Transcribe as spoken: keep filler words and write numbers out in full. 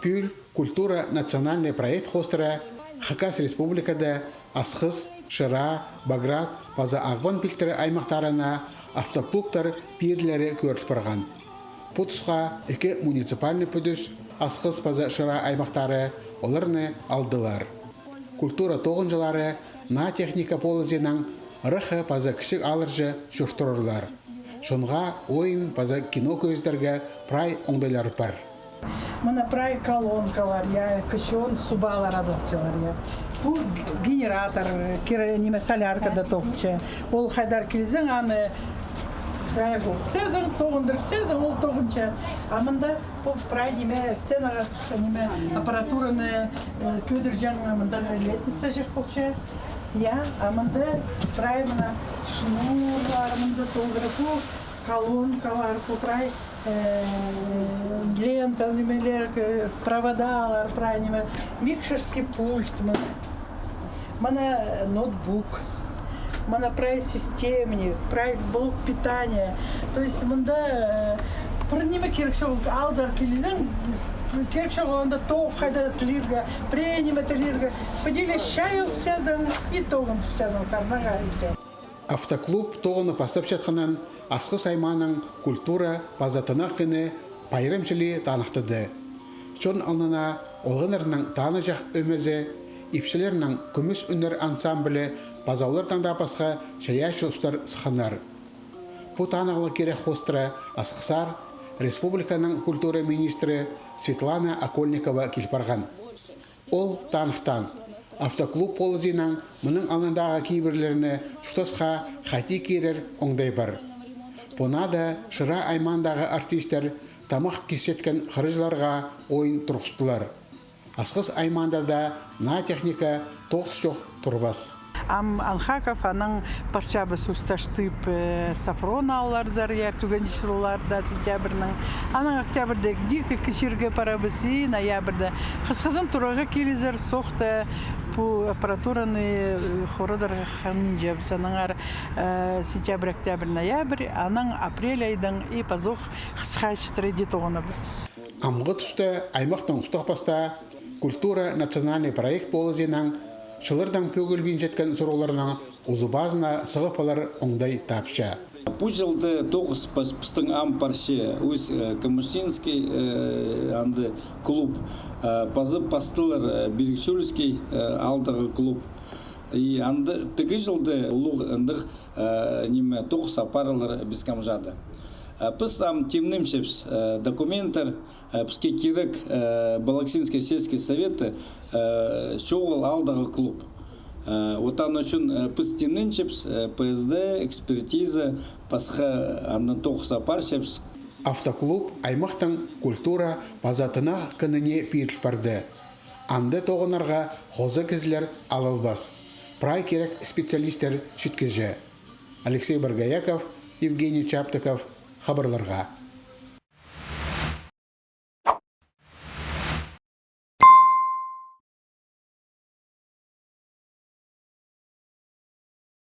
Пӱӱл «Культура» национальный проект хоостыра Хакас Республикада Асхыс, Шира, Баграт паза Ағбан пилтірі аймахтарына автоклубтар пирілері кӧріл парған. Пу тусха ікі муниципальный пӱдӱс, Асхыс паза Шира аймахтары, оларны алдылар. Культура тоғынҷылары наа техника полызынаң ырахха паза кічіг аалларҷа чуртырлар. Чонға ойын паза кино кӧзідерге прай оңдайлар пар. Мына прай колонкалар, я, кічіг субалар адалчалар, я. Пу генератор, кире, ниме, соляркада тоғынча. Ол хайдар килзең, аны хайдар кӧрчезің, тоғындырчазың, ол тоғынча. А мында пу прай ниме, сценаға сыхча, ниме, аппаратураны, э, кӧдірҷең, мында лестница чох полча. Я, а мында прай мына шнурлар, мында толдыра, пу колонкалар, пу прай, э, лента, нимелер, э, проводалар, прай ниме, микшерский пульт, мына. Мына, э, ноутбук. Мына прай системник, прай блок питания. То есть мында, э, пір ниме кирек чоғыл, аалзар килзең, кирек чоғыл анда тоғ хайда тілирге, пірее ниме тілирге. Пу дее чайылчазың и тоғынчазың сарнирға, и всё. Автоклуб тоғынып пастапчатханын Асхыс аймааның культура паза тынағ кіні Пайрам Чили таныхтады. Чон алнына олғаннарның танығҷах ӧмезі, ипчілернің «Кӱмӱс ӱннер» ансамблі паза олардаң даа пасха чайаачы устар сыхханнар. Пу танығлығ кирек хоостыра Асхыссар республиканың культура министрі Светлана Окольникова кил парған. Ол таныхтаан: автоклуб полызынаң мының алнындағы кибірлерні чуртасха хайди кирер оңдай пар. Пу наада Шира аймаандағы артисттер тамах кисчеткен хырыҷыларға ойын турғыстылар. Асхыс аймаанда даа наа техника тоғыс чох турбас. Ам Анхаков, анаң парчабыс Усть-Таштып, э, Софрон аалларзар, я, тӱгенҷі чылларда сентябрьнің. Анаң октябрьда Ик-Дик, ікі чирге парабыс, и ноябрьда. Хысхызын турарға килізер, сохта пу аппаратураны, э, хорадарға хынминчабыс. Аннаңар, э, сентябрь, октябрь, ноябрь, анаң апрель айдаң и пазох хысха читіре дее тоғынабыс. Амғы туста аймахтың устағ-пастаа «Культура» национальный проект полызынаң чыллардаң пӧгілбинчеткен сурығларның узубазына сығып алар оңдай тапча. Пу чылда тоғыс пас-, пістің ам парча Усть-, э, Камыштинский, э, анда клуб, э, паза пастылар, э, Берегчольский, э, аалдағы клуб. И анда тігі чылда улуғ андағ, э, ниме, тоғыс апарылар Бескамжада. Э, піс ам тимненчебіс, э, документтер, э, піске кирек, э, Балаксинский сельский советте, э, чоғыл аалдағы клуб. Э, вот аның ӱчӱн, э, піс тимненчебіс, э, П С Д, экспертиза, пасха, аннаң тоғыс апарчабыс. Автоклуб аймахтың культура паза тынағ кінине пиріл парды. Анда тоғынарға хоза кізілер алылбас. Прай кирек специалисттер читкіҷе. Алексей Боргояков, Евгений Чаптыков, хабарларға.